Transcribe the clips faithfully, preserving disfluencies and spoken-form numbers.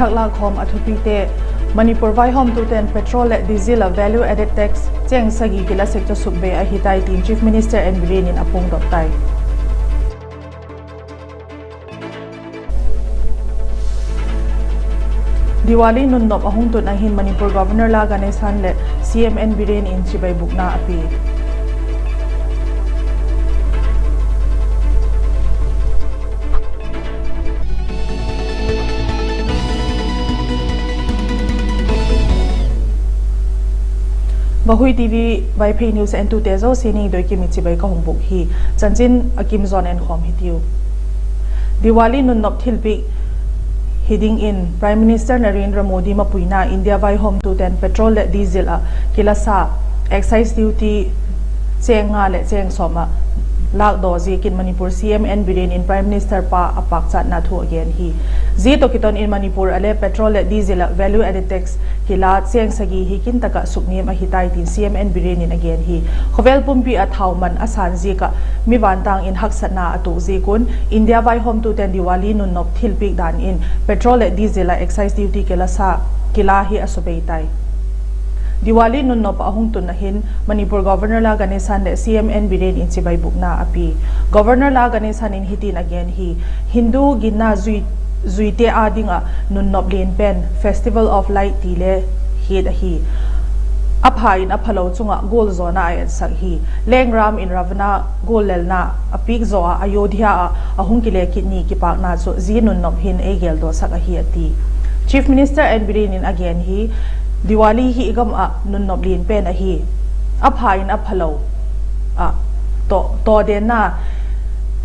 Thak lâkkhawm a thupite. Manipur vaihawmtute'n petrol leh diesel ah value added tax chêng sagi kila sek chu sukbe ahi tai tin Chief Minister N. Biren in a puangdawk tai. Diwali nunnop a hung tun a hin Manipur Governor La Ganesan leh C M N. Biren in chibai bûkna a pia. Vahui TV Vaiphei News entute zosia ni doi kim i chibai ka hung bûk hi. Chanchin a kim zawn enkhawm hitiu. Diwali nunnop thilpiak hi dingin Prime Minister Narendra Modi mapuina India vaihawmtute'n petrol leh diesel ah kila sa excise duty chêng nga leh chêng sawm ah lâkdaw ziakin Manipur C M N. Biren in Prime Minister pa a pâkchatna thu a gen hi. Zia tawh kiton in Manipur ah le petrol leh diesel ah value added tax kila chêng sagi hi kin tak ah sukniam ahi tai tin C M N. Biren in a gen hi. Khawvel pumpi ah thau man a sân ziak ah mi vantâng in haksatna a tuak ziak un India vaihawmtute'n Diwali nunnop thilpiak dan in petrol leh diesel ah excise duty kila sa, kila hi a sukbe tai. Diwali nunnop a hung tun a hin Manipur Governor La Ganesan leh C M N. Biren in chibai bûkna a pia. Governor La Ganesan in hitin a gen hi: Hindu ginna zui, zuite â ding ah nunnop lian pen Festival of Light ti le hiat ahi. A pha in a phalo chung ah gual zawna a etsak hi. Leng ram in Ravana gual lelna a piak zaw ah Ayodhya ah a hung kile kit ni kipâkna chu zia nunnop hin ei geldawsak ahi, a ti. Chief Minister N. Biren in a gen hi: Diwali hi i gam ah nunnop lian pen ahi. A pha in a phalo ah tawdenna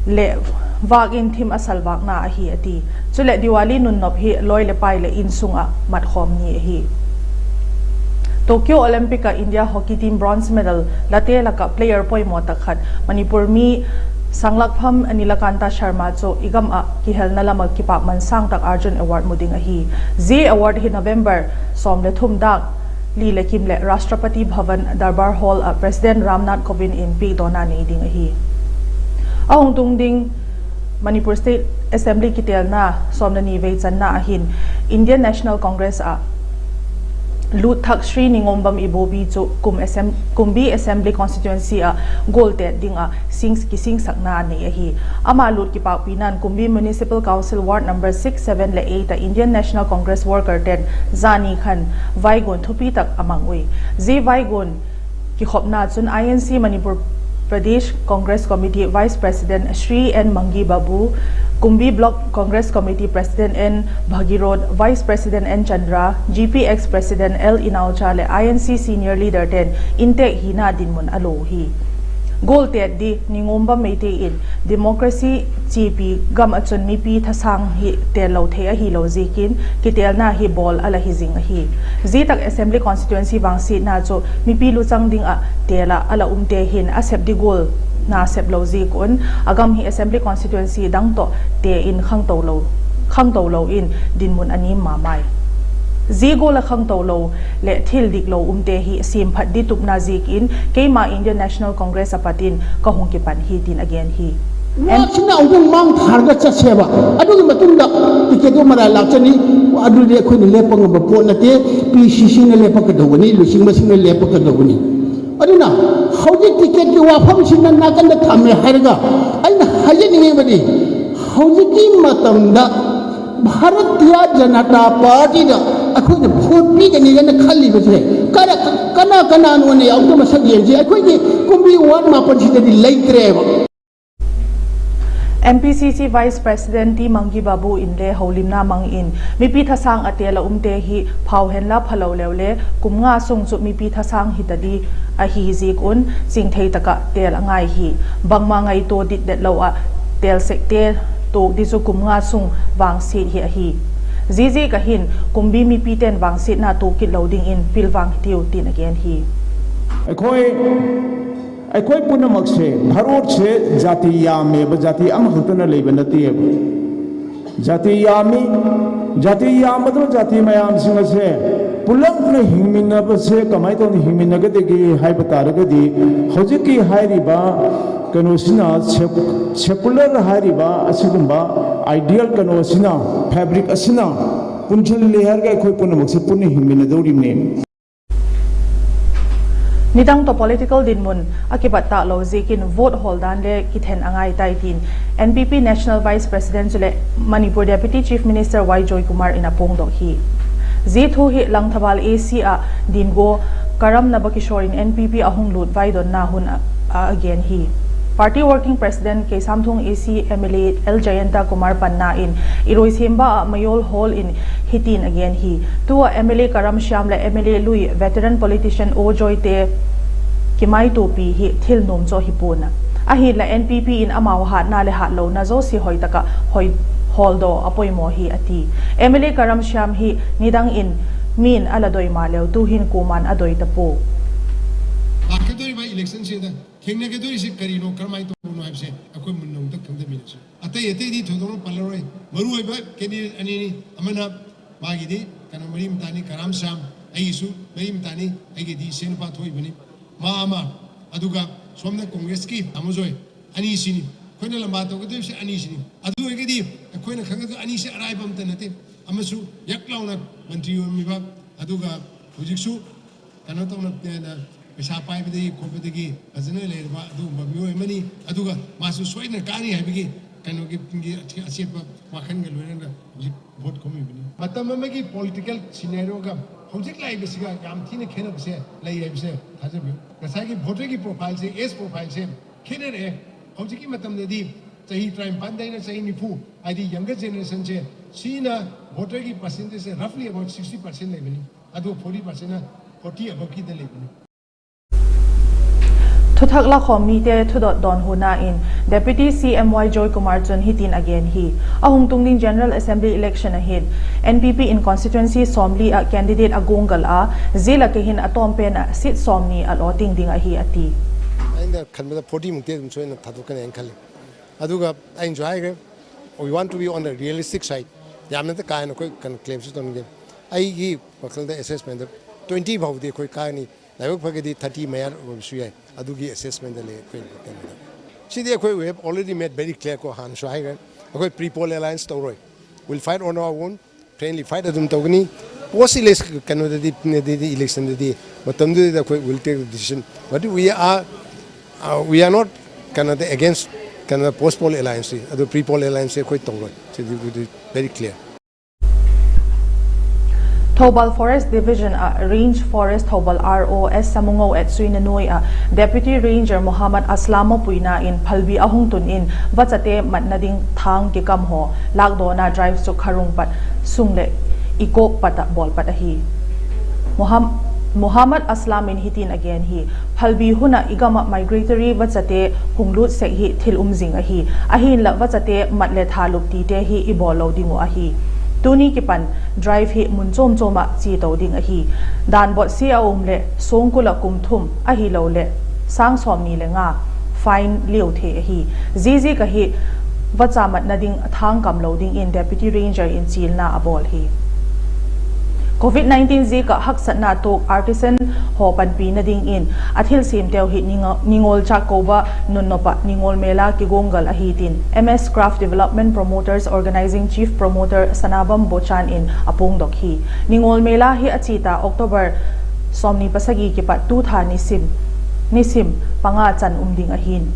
leh vâk in thim a salvâkna ahi, a ti. Chuleh Diwali nunnop hi lawi leh pai leh insung ah matkhawm ni ahi. Tokyo Olympic ah India hockey team bronze medal late lak ah player poimaw tak khat, Manipur mi Sanglakpham Nilakanta Sharma chu i gam ah kihelna lam ah kipâkman sâng tak Arjun Award mu ding ahi. Zia award hi November sawm le thum dâk li leh kim leh Rashtrapati Bhavan Darbar Hall ah President Ram Nath Kovind in piakdawna nei ding ahi. A hung tung ding Manipur State Assembly kitelna sawm le ni vei channa a hin Indian National Congress ah lût thak Shri Ningombam Ibobi chu Kum Assem-, Kumbi Assembly Constituency ah gual têt ding ah sing-, kisingsakna a nei ahi. Ama lût kipâkpina'n Kumbi Municipal Council Ward number six, seven leh eight ah Indian National Congress workerte'n zani khan vaiguan thupi tak a mang ui. Zia vaiguan kikhopna chun I N C Manipur Pradesh Congress Committee Vice President Shri N. Mangi Babu, Kumbi Block Congress Committee President N. Bhagirod, Vice President N. Chandra, G P X President L. Inaocha leh I N C senior leaderte'n intêk hina dinmun a lo hi. Gual têt di Ningombam Meitei in democracy chiapi gam ah chun mipi thasâng hi têl lo thei ahilo ziakin kitelna hi bawl a la hi zing ahi. Zia tak Assembly Constituency vangsiatna chu mipi luchang ding ah têl ah a la umte hin a sep di gual na sep lo ziak un a gam hi Assembly Constituency dang tawh te in khangto lo, khangto lo in dinmun a niam ma mai. Zia gual a khangto lo leh thil dik lo umte hi siamphat di tupna ziakin keima Indian National Congress a pat in ka hung kipan hi tin a gen hi. ꯂꯥꯛꯁꯤꯅ ꯑꯃꯨꯛꯇꯪ ꯃꯥꯡ ꯊꯥꯔꯒ ꯆꯠꯁꯦꯕ꯫ ꯑꯗꯨꯒꯤ ꯃꯇꯨꯡꯗ ꯇꯤꯀꯦꯠꯇꯨ ꯃꯔꯥꯏ ꯂꯥꯛꯆꯅꯤ꯫ ꯑꯗꯨꯗꯤ ꯑꯩꯈꯣꯏꯅ ꯂꯦꯞꯄ ꯉꯝꯕ ꯄꯣꯠ ꯅꯠꯇꯦ꯫ ꯄꯤ ꯁꯤ ꯁꯤꯅ ꯂꯦꯞꯄꯛꯀꯗꯧꯕꯅꯤ, ꯂꯨꯆꯤꯡꯕꯁꯤꯡꯅ ꯂꯦꯞꯄꯛꯀꯗꯧꯕꯅꯤ꯫ ꯑꯗꯨꯅ ꯍꯧꯖꯤꯛ ꯇꯤꯀꯦꯠꯀꯤ ꯋꯥꯐꯝꯁꯤꯅ ꯅꯥꯀꯟꯗ ꯊꯝꯃꯦ ꯍꯥꯏꯔꯒ ꯑꯩꯅ ꯍꯥꯏꯖꯅꯤꯡꯉꯤꯕꯗꯤ ꯍꯧꯖꯤꯛꯀꯤ ꯃꯇꯝꯗ ꯚꯥꯔꯇꯤꯌꯥ ꯖꯅꯇꯥ ꯄꯥꯔꯇꯤꯗ ꯑꯩꯈꯣꯏꯅ ꯚꯣꯠ ꯄꯤꯒꯅꯤꯅ ꯈꯜꯂꯤꯕꯁꯦ ꯀꯅꯥ, ꯀꯅꯥ ꯀꯅꯥꯅꯣꯅꯦ? ꯑꯃꯨꯛꯇ ꯃꯁꯛ ꯌꯦꯡꯁꯤ꯫ ꯑꯩꯈꯣꯏꯒꯤ ꯀꯨꯝꯕꯤ ꯋꯥꯔꯗ ꯃꯥꯄꯟꯁꯤꯗꯗꯤ ꯂꯩꯇ꯭ꯔꯦꯕ꯫ M P C C Vice President T. Mangi Babu inle houlimna mang in mipi thasâng a têl a umte hi phau henla phalo leu le kum nga sung chu mipi thasâng hita di ahi ziak un chingthei tak ah têl a ngai hi. Bangma ngaitua ditdet lo ah têl sekte tuak di chu kum nga sung vangsiat hi ahi. Ziaziak ah hin kumbi mipite'n vangsiatna tuak kit lo dingin pilvang hitiu tin a gen hi. ꯑꯩꯈꯣꯏ, ꯑꯩꯈꯣꯏ ꯄꯨꯝꯅꯃꯛꯁꯦ, ꯚꯥꯔꯠꯁꯦ ꯖꯥꯇꯤ ꯌꯥꯝꯃꯦꯕ, ꯖꯥꯇꯤ ꯑꯃꯈꯛꯇꯅ ꯂꯩꯕ ꯅꯠꯇꯦꯕ꯫ ꯖꯥꯇꯤ ꯌꯥꯝꯃꯤ, ꯖꯥꯇꯤ ꯌꯥꯝꯕꯗꯨꯅ ꯖꯥꯇꯤ ꯃꯌꯥꯝꯁꯤꯡ ꯑꯁꯦ ꯄꯨꯂꯞꯅ ꯍꯤꯡꯃꯤꯟꯅꯕꯁꯦ ꯀꯃꯥꯏꯅ ꯇꯧꯅ ꯍꯤꯡꯃꯤꯟꯅꯒꯗꯒꯦ ꯍꯥꯏꯕ ꯇꯥꯔꯒꯗꯤ, ꯍꯧꯖꯤꯛꯀꯤ ꯍꯥꯏꯔꯤꯕ ꯀꯩꯅꯣꯁꯤꯅ, ꯁꯦꯀꯨ-, ꯁꯦꯀꯨꯂꯔ ꯍꯥꯏꯔꯤꯕ ꯑꯁꯤꯒꯨꯝꯕ ꯑꯥꯏꯗꯤꯌꯦꯜ ꯀꯩꯅꯣꯁꯤꯅ, ꯐꯦꯕ꯭ꯔꯤꯛ ꯑꯁꯤꯅ คุณชลิน เลยครับ ก็ค่อยพูดนะ บอกสิพูดในหิมในเดาริมเนี่ย Nidang tawh political dinmun a kipat tâk lo ziakin vote hawl dan le kithen a ngai tai tin N P P National Vice President chuleh Manipur Deputy Chief Minister Y Joykumar in a puangdok hi. Zia thu hi Langthabal A C ah din gua Karam Nabakishore in N P P a hung lût vaidonna hun a, a gen hi. Party Working President Keisamthong A C M L A L Jayanta Kumar panna in Iroisemba ah Mayol Hall in hitin a gen hi. Tu ah M L A Karam Shyam leh M L A lui veteran politician O Joyte kimaituapi hi thil nuam chu hi pua'n a. Ahinla N P P in amau hatna leh hatlona zosia hoi tak ah hoi hawldaw a poimaw hi a ti. M L A Karam Shyam hi nidang in min a la doi maleu tu'hin kuama'n a doi ta pua. ꯂꯥꯛꯀꯗꯧꯔꯤꯕ election ꯁꯤꯗ ꯊꯦꯡꯅꯒꯗꯧꯔꯤꯁꯤ ꯀꯔꯤꯅꯣ, ꯀꯔꯝꯍꯥꯏꯅ ꯇꯧꯕꯅꯣ ꯍꯥꯏꯕꯁꯦ ꯑꯩꯈꯣꯏ ꯃꯨꯟꯅ ꯑꯃꯨꯛꯇ ꯈꯪꯊꯃꯤꯟꯅꯁꯤ꯫ ꯑꯇꯩ ꯑꯇꯩꯗꯤ ꯊꯣꯏꯗꯣꯛꯅ ꯄꯜꯂꯔꯣꯏ꯫ ꯃꯔꯨꯑꯣꯏꯕ candidate ꯑꯅꯤꯅꯤ꯫ ꯑꯃꯅ ꯃꯥꯒꯤꯗꯤ ꯀꯩꯅꯣ ꯃꯔꯤ ꯃꯇꯥꯅꯤ, ꯀꯔꯥꯝ ꯁ꯭ꯌꯥꯝ, ꯑꯩꯒꯤꯁꯨ ꯃꯔꯤ ꯃꯇꯥꯅꯤ, ꯑꯩꯒꯤꯗꯤ ꯏꯆꯦ ꯅꯨꯄꯥ ꯊꯣꯛꯏꯕꯅꯤ꯫ ꯃꯥ ꯑꯃ, ꯑꯗꯨꯒ ꯁꯣꯝꯗ Congressꯀꯤ ꯇꯥꯃꯣꯖꯣꯏ, ꯑꯅꯤꯁꯤꯅꯤ꯫ ꯑꯩꯈꯣꯏꯅ ꯂꯝꯕꯥ ꯇꯧꯒꯗꯧꯔꯤꯕꯁꯦ ꯑꯅꯤꯁꯤꯅꯤ꯫ ꯑꯗꯨ ꯑꯣꯏꯔꯒꯗꯤ ꯑꯩꯈꯣꯏꯅ ꯈꯪꯒꯗꯕ ꯑꯅꯤꯁꯦ ꯑꯔꯥꯏꯕ ꯑꯝꯇ ꯅꯠꯇꯦ꯫ ꯑꯃꯁꯨ ꯌꯛ ꯂꯥꯎꯅ ꯃꯟꯇ꯭ꯔꯤ ꯑꯣꯏꯔꯝꯃꯤꯕ, ꯑꯗꯨꯒ ꯍꯧꯖꯤꯛꯁꯨ ꯀꯩꯅꯣ ꯇꯧꯅ, ꯑ, ꯄꯩꯁꯥ ꯄꯥꯏꯕꯗꯒꯤ ꯈꯣꯠꯄꯗꯒꯤ ꯐꯖꯅ ꯂꯩꯔꯕ ꯑꯗꯨꯒꯨꯝꯕ ꯃꯤꯑꯣꯏ ꯑꯃꯅꯤ꯫ ꯑꯗꯨꯒ ꯃꯥꯁꯨ ꯁꯣꯏꯗꯅ ꯀꯥꯅꯤ ꯍꯥꯏꯕꯒꯤ ꯀꯩꯅꯣꯒꯤ, ꯒꯤ ꯑꯆꯦꯠꯄ ꯋꯥꯈꯜꯒ ꯂꯣꯏꯅꯅ ꯍꯧꯖꯤꯛ vote ꯈꯣꯝꯃꯤꯕꯅꯤ꯫ ꯃꯇꯝ ꯑꯃꯒꯤ political scenarioꯒ ꯍꯧꯖꯤꯛ ꯂꯥꯛꯏꯕꯁꯤꯒ ꯌꯥꯝ ꯊꯤꯅ ꯈꯦꯠꯅꯕꯁꯦ ꯂꯩ ꯍꯥꯏꯕꯁꯦ ꯊꯥꯖꯕꯤꯌꯨ꯫ ꯉꯁꯥꯏꯒꯤ voterꯒꯤ profileꯁꯦ, age profileꯁꯦ ꯈꯦꯠꯅꯔꯛꯑꯦ꯫ ꯍꯧꯖꯤꯛꯀꯤ ꯃꯇꯝꯗꯗꯤ ꯆꯍꯤ ꯇꯔꯥꯅꯤꯄꯥꯟꯗꯩꯅ ꯆꯍꯤ ꯅꯤꯐꯨ, ꯍꯥꯏꯗꯤ younger generationꯁꯦ, ꯁꯤꯅ voterꯒꯤ percentageꯁꯦ roughly about sixty percent ꯂꯩꯕꯅꯤ꯫ ꯑꯗꯨ forty percentꯅ forty aboveꯀꯤꯗ ꯂꯩꯕꯅꯤ꯫ Thuthak lakhawm mite thudot dawnhuna in Deputy C M Y Joykumar chun hitin a gen hi. A hung tung ding General Assembly election ahin N P P in constituency sawmli ah candidate a guanggal a, zia lak ah hin a tawmpen ah seat sawmni a lawting ding ahi a ti. ꯑꯩꯅ ꯈꯟꯕꯗ forty ꯃꯨꯛꯇꯤ ꯑꯗꯨꯝ ꯁꯣꯏꯅ ꯊꯥꯗꯣꯛꯀꯅꯤ ꯍꯥꯏꯅ ꯈꯜꯂꯤ꯫ ꯑꯗꯨꯒ ꯑꯩꯅꯁꯨ ꯍꯥꯏꯈ꯭ꯔꯦ, we want to be on the realistic side. ꯌꯥꯝꯅ ꯀꯥ ꯍꯦꯟꯅ ꯑꯩꯈꯣꯏ ꯀꯩꯅꯣ claimꯁꯨ ꯇꯧꯅꯤꯡꯗꯦ꯫ ꯑꯩꯒꯤ ꯋꯥꯈꯜꯗ assessmentꯇ twenty ꯐꯥꯎꯕꯗꯤ ꯑꯩꯈꯣꯏ ꯀꯥꯒꯅꯤ꯫ ꯂꯥꯏꯕꯛ ꯐꯔꯒꯗꯤ thirty ꯃꯌꯥ ꯑꯣꯏꯕꯁꯨ ꯌꯥꯏ꯫ ꯑꯗꯨꯒꯤ assessmentꯇ ꯂꯩ ꯑꯩꯈꯣꯏ ꯀꯩꯅꯣꯗ꯫ ꯁꯤꯗꯤ ꯑꯩꯈꯣꯏ we have already made very clear ꯀꯣ, ꯍꯥꯟꯅꯁꯨ ꯍꯥꯏꯈ꯭ꯔꯦ꯫ ꯑꯩꯈꯣꯏ pre-poll alliance ꯇꯧꯔꯣꯏ꯫ We'll fight on our own, friendly fight ꯑꯗꯨꯝ ꯇꯧꯒꯅꯤ꯫ Post election ꯀꯩꯅꯣꯗꯗꯤ, ꯗꯗꯤ, electionꯗꯗꯤ ꯃꯇꯝꯗꯨꯗ ꯑꯩꯈꯣꯏ will take the decision. But we are, uh, we are not ꯀꯩꯅꯣꯗ against ꯀꯩꯅꯣ post poll allianceꯁꯤ, ꯑꯗꯨ pre-poll allianceꯁꯤ ꯑꯩꯈꯣꯏ ꯇꯧꯔꯣꯏ꯫ ꯁꯤꯗꯤ very clear꯫ Thoubal Forest Division ah Range Forest Thoubal R O S Samungou at Suinanuai ah Deputy Ranger Mohammad Aslam mapuina in phalbi a hung tun in vachate matna ding thâng kikam haw lâkdawna drive chu Kharung pat sung leh Ikok pat ah bawl pat ahi. Moham-, Mohammad Aslam in hitin a gen hi. Phalbi hun ah i gam ah migratory vachate hung lût sek hi thil um zing ahi. Ahinla vachate mat leh thalup tite hi i bawl lo ding uh ahi. Tuni kipan drive hi mun chuam chuam ah chia to ding ahi. Dan bawsia a um leh suangkul ah kum thum ahiloleh sâng sawmni le nga fine liau thei ahi. Ziaziak ahi, vacha matna ding thâng kam lo dingin Deputy Ranger in chialna a bawl hi. Covid nineteen ziak ah haksatna tuak artisan haw panpina dingin a thilsiamteu hi Ninga-, Ningol Chakkoba nunnop ah Ningol Mela kiguanggal ahi tin M S Craft Development Promoters Organising Chief Promoter Sanabam Bochan in a puangdok hi. Ningol Mela hi a chia ta October sawmni pasagi kipat tu tha nisim, nisim panga chan um ding ahi'n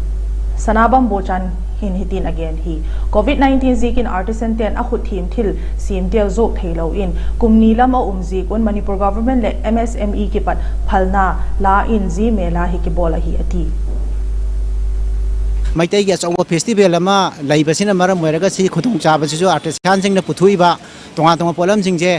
Sanabam Bochan hin hitin a gen hi. Covid nineteen ziakin artisante'n a khut thiam thil siamteu zuak theilo in kum ni lam a um ziak un Manipur Government leh M S M E kipat phalna la in zia mela hi kibawl ahi a ti. ꯃꯩꯇꯩꯒꯤ ꯑꯆꯧꯕ festival ꯑꯃ ꯂꯩꯕꯁꯤꯅ ꯃꯔꯝ ꯑꯣꯏꯔꯒ ꯁꯤ ꯈꯨꯗꯣꯡꯆꯥꯕꯁꯤꯁꯨ artisanꯁꯤꯡꯅ ꯄꯨꯊꯣꯛꯏꯕ ꯇꯣꯉꯥꯟ ꯇꯣꯉꯥꯟꯕ ꯄꯣꯠꯂꯝꯁꯤꯡꯁꯦ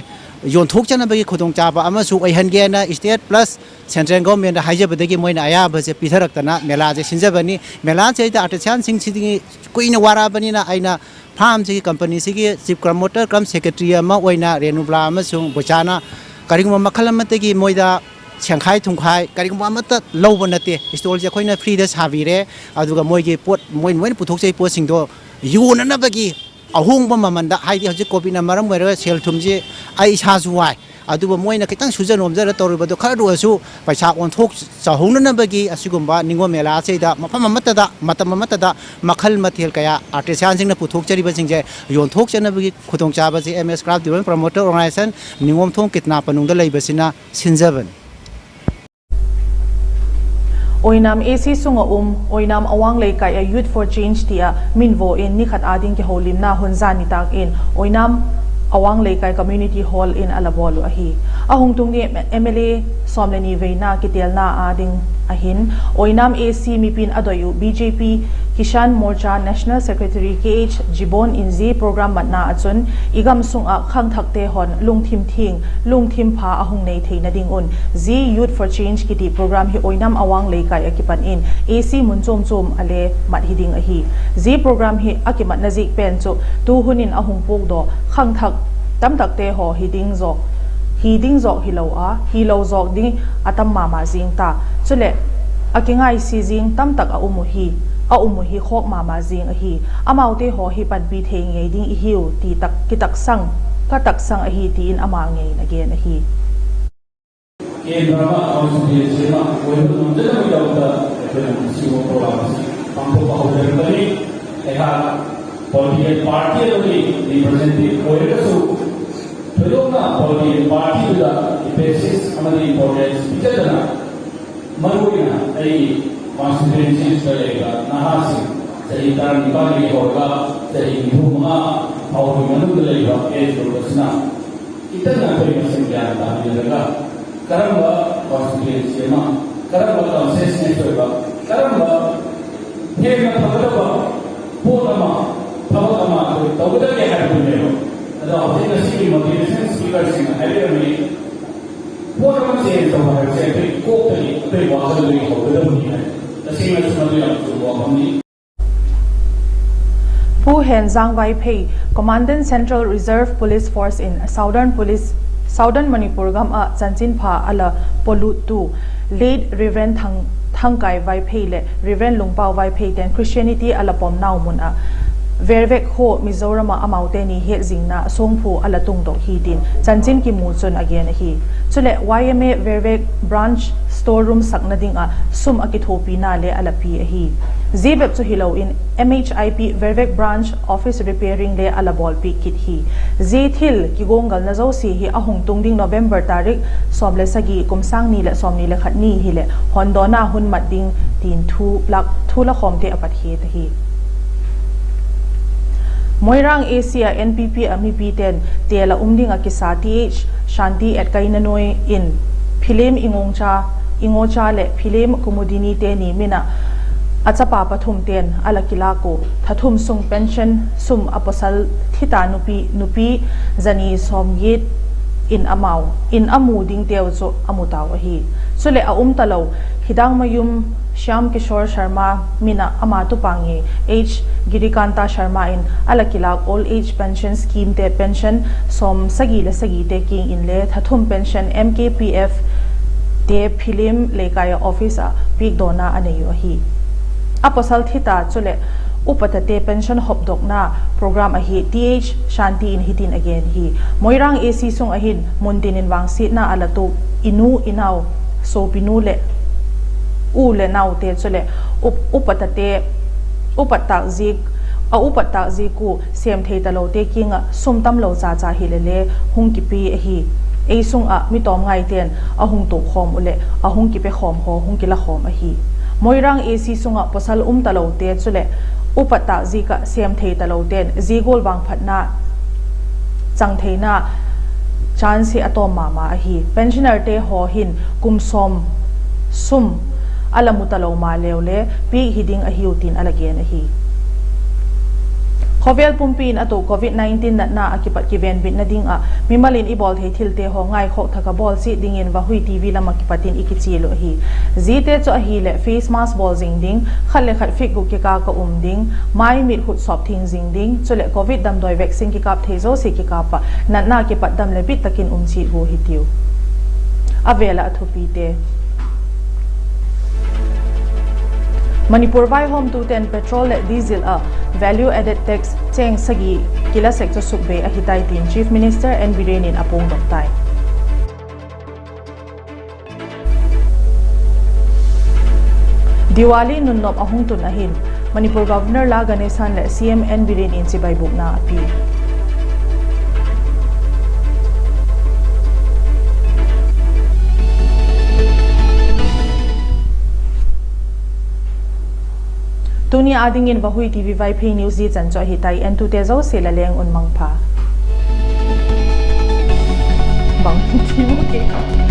ꯌꯣꯟꯊꯣꯛꯆꯅꯕꯒꯤ ꯈꯨꯗꯣꯡꯆꯥꯕ ꯑꯃꯁꯨ ꯑꯣꯏꯍꯟꯒꯦꯅ state plus central governmentꯇ ꯍꯥꯏꯖꯕꯗꯒꯤ ꯃꯣꯏꯅ ꯑꯌꯥꯕꯁꯦ ꯄꯤꯊꯔꯛꯇꯅ ꯃꯦꯂꯥꯁꯦ ꯁꯤꯟꯖꯕꯅꯤ꯫ ꯃꯦꯂꯥꯁꯤꯗꯩꯗ artisanꯁꯤꯡꯁꯤꯗꯒꯤ ꯀꯨꯏꯅ ꯋꯥꯔꯛꯑꯕꯅꯤꯅ ꯑꯩꯅ farmꯁꯤꯒꯤ companyꯁꯤꯒꯤ chief promoter cum secretary ꯑꯃ ꯑꯣꯏꯅ ꯔꯦꯅꯨꯕ꯭ꯂꯥ ꯑꯃꯁꯨꯡ ꯕꯣꯏꯆꯥꯅ ꯀꯔꯤꯒꯨꯝꯕ ꯃꯈꯜ ꯑꯃꯠꯇꯒꯤ ꯃꯣꯏꯗ ꯁꯦꯡꯈꯥꯏ ꯊꯨꯡꯈꯥꯏ ꯀꯔꯤꯒꯨꯝꯕ ꯑꯃꯠꯇ ꯂꯧꯕ ꯅꯠꯇꯦ꯫ Stallꯁꯦ ꯑꯩꯈꯣꯏꯅ freeꯗ ꯁꯥꯕꯤꯔꯦ꯫ ꯑꯗꯨꯒ ꯃꯣꯏꯒꯤ ꯄꯣꯠ, ꯃꯣꯏ, ꯃꯣꯏꯅ ꯄꯨꯊꯣꯛꯆꯔꯤꯕ ꯄꯣꯠꯁꯤꯡꯗꯣ ꯌꯣꯟꯅꯅꯕꯒꯤ ꯑꯍꯣꯡꯕ ꯃꯃꯜꯗ, ꯍꯥꯏꯗꯤ ꯍꯧꯖꯤꯛ covidꯅ ꯃꯔꯝ ꯑꯣꯏꯔꯒ ꯁꯦꯜ ꯊꯨꯝꯁꯤ ꯑꯩ ꯏꯁꯥꯁꯨ ꯋꯥꯏ, ꯑꯗꯨꯕꯨ ꯃꯣꯏꯅ ꯈꯤꯇꯪ ꯁꯨꯖ ꯅꯣꯝꯖꯔ ꯇꯧꯔꯤꯕꯗꯨ ꯈꯔꯗ ꯑꯣꯏꯔꯁꯨ ꯄꯩꯁꯥ ꯑꯣꯟꯊꯣꯛꯆꯍꯧꯅꯅꯕꯒꯤ ꯑꯁꯤꯒꯨꯝꯕ ꯅꯤꯉꯣꯜ ꯃꯦꯂꯥ ꯑꯁꯤꯗ ꯃꯐꯝ ꯑꯃꯠꯇꯗ, ꯃꯇꯝ ꯑꯃꯠꯇꯗ ꯃꯈꯜ ꯃꯊꯦꯜ ꯀꯌꯥ artisanꯁꯤꯡꯅ ꯄꯨꯊꯣꯛꯆꯔꯤꯕꯁꯤꯡꯁꯦ ꯌꯣꯟꯊꯣꯛꯆꯅꯕꯒꯤ ꯈꯨꯗꯣꯡꯆꯥꯕꯁꯤ M S Craft Development Promoter Organisation ꯅꯤꯉꯣꯝꯊꯣꯡ ꯀꯤꯠꯅꯥ ꯄꯅꯨꯡꯗ ꯂꯩꯕꯁꯤꯅ ꯁꯤꯟꯖꯕꯅꯤ꯫ ꯑꯣꯏꯅꯥꯝ A C ꯁꯨꯡ ꯑ ꯎꯝ ꯑꯣꯏꯅꯥꯝ ꯑꯋꯥꯡ ꯂꯩꯀꯥꯏ ꯑ Youth for Change ꯇꯤ ꯑ ꯃꯤꯟ ꯚꯣ ꯏꯟ ꯅꯤꯈꯠ ꯑꯥꯗꯤꯡ ꯀꯤꯍꯧꯂꯤꯝꯅ ꯍꯨꯟꯖꯥ ꯅꯤꯇꯥꯛ ꯏꯟ ꯑꯣꯏꯅꯥꯝ ꯑꯋꯥꯡ ꯂꯩꯀꯥꯏ community hall ꯏꯟ ꯑ ꯂ ꯕꯣꯜ ꯎ ꯑꯍꯤ꯫ ꯑꯍꯨꯡ ꯇꯨꯡꯗꯤ M L A ꯁꯣꯝꯂꯦꯅꯤ ꯚꯩꯅ ꯀꯤꯇꯦꯜꯅ ꯑꯥꯗꯤꯡ ꯑꯍꯤꯟ ꯑꯣꯏꯅꯥꯝ A C ꯃꯤꯄꯤꯟ ꯑꯗꯣꯏ ꯎ B J P Kisan Morcha National Secretary K H Jibon in zi program matna achun igam sung a khangthakte hon lungthim thing, lungthim pha ahung nei theina ding un zi Youth for Change kiti program hi Oinam Awang Leikai a kipan in A C mun chuam chuam a le mat hi ding ahi. Zi program hi a kimatna zik pen chu tuhun in a hung puakdaw khangthak tamtakte haw hi ding zawk, hi ding zawk hilo a, hilo zawk ding a tam ma ma zing ta. Chuleh a kingaisi zing tamtak a um uh hi, a um uh hi khawk ma ma zing ahi. Amaute haw hi panpi thei ngei ding i hiu ti tak, kitaksang, ka taksang ahi, ti in ama ngei in a gen ahi. Kei drama constituency ma, Kohima nung te na mi dau ta, kei na si mo program si, pang ko pa ho ber ta ni, kei ha, political party a ni, representative ko ber ka su, kei lo na political party tu da, i basis, ama ni importance, i ka ta na, Maruina, ei constituency sa le ka, na ha si, sa i tar ni ba ni ho ka, sa i ni hu ma, hau ni ma nu le ba, e so ka sina. Itan na ko ma sin ya ta ni le ka. Karamba constituency ma, karamba consensus ne so ba, karamba, he na pa ka ba, po na ma, pa ka ma, to ka ke ha ni le ba. Ada ho na si motivation speaker sin ha le ni. Pu Henzang Vaiphei, Commandant Central Reserve Police Force in Southern Police, Southern Manipur gam ah chanchinpha a la poluttu, Late Reverend Thang, Thangkai Vaiphei leh Reverend Lungpau Vaiphei ten Christianity a la pom nau mun ah Vervek khaw Mizoram ah amaute ni hetzingna a suangphu a la tungdok hi tin chanchin kimu chun a gen ahi. Chuleh Y M A Vervek Branch store room sakna ding ah sum a kithuapina le a la pi ahi. Zia bep chu hilo in M H I P Vervek Branch office repairing le a la bawlpiak kit hi. Zia thil kiguanggalna zosia hi a hung tung ding November tarik sawm le sagi kum sâng ni leh sawmni le khat ni hileh hondawna hun mat ding tin thu la khawmte a pat hiat ahi. Moirang A C ah N P P ah mipite'n têl ah um ding ah kisa Th Shanti Etkainanoi in Philem Ingocha, Ingocha leh Philem Kumudini te ni min ah a chapa pathum ten a la kilâk uh, tha thum sung pension sum a pawsal thita nupi, nupi zani sawmgiat in amau in a mu dingteu chu a mu tau ahi. Chuleh a um talo, Khidangmayum Shyam Kishore Sharma min ah ama tupa ngei H Girikanta Sharma in a la kilâk old age pension scheme te pension sawmsagi leh sagite kiang inle tha thum pension M K P F te Philem Leikai ah office ah piakdawna a nei uh ahi. A pawsal thita chuleh upatate pension hopdokna program ahi Th Shanti in hitin a gen hi. Moirang A C sung ah hin muntin in vangsiatna a la tuak i nu i nau, sopinu leh u leh naute chuleh upatate, upat tâk ziak, a upat tâk ziak uh sêm thei talote kiang ah sum tamlo cha cha hilele hung kipe ahi. Ei sung ah mi tawm ngaite'n a hung tuak khawm uh leh a hung kipe khawm haw hung kila khawm ahi. Moirang A C sung ah pawsal um talote chuleh upat tâk ziak ah sêm thei talote'n zia gual vangphatna chang theina chance hi a tawm ma ma ahi. Pensionerte haw hin kum sawm sum a la mu talo maleu le piak hi ding ahiu tin a la gen ahi. Khawvel pumpi in a tuak Covid nineteen natna a kipat kivenbitna ding ah mimal in i bawl thei thilte haw ngaikhawk thak ah bawl chiat dingin Vahui T V lam ah kipat in i kichial uh ahi. Ziate chu ahileh face mask bawl zing ding, khat le khat feet guk kikâl ah um ding, mai mit khut sawp thiang zing ding, chuleh Covid damdawi vaccine kikâp thei zosia kikâp ah natna kipat dam leh bit tak in um chiat gua hitiu. A vêl ah a thupite. Manipur vaihawmtute'n petrol leh diesel ah value added tax chêng sagi kila sek chu sukbei ahi tai tin Chief Minister N Biren in a puangdok tai. Diwali nunnop a hung tun ahin, Manipur Governor La Ganesan leh C M N Biren in chibai bûkna a pia. Tuni â dingin Vahui TV Vaiphei news zia chan chu ahi tai, entute zosia la leng un mangpha. Bang ti mu ke.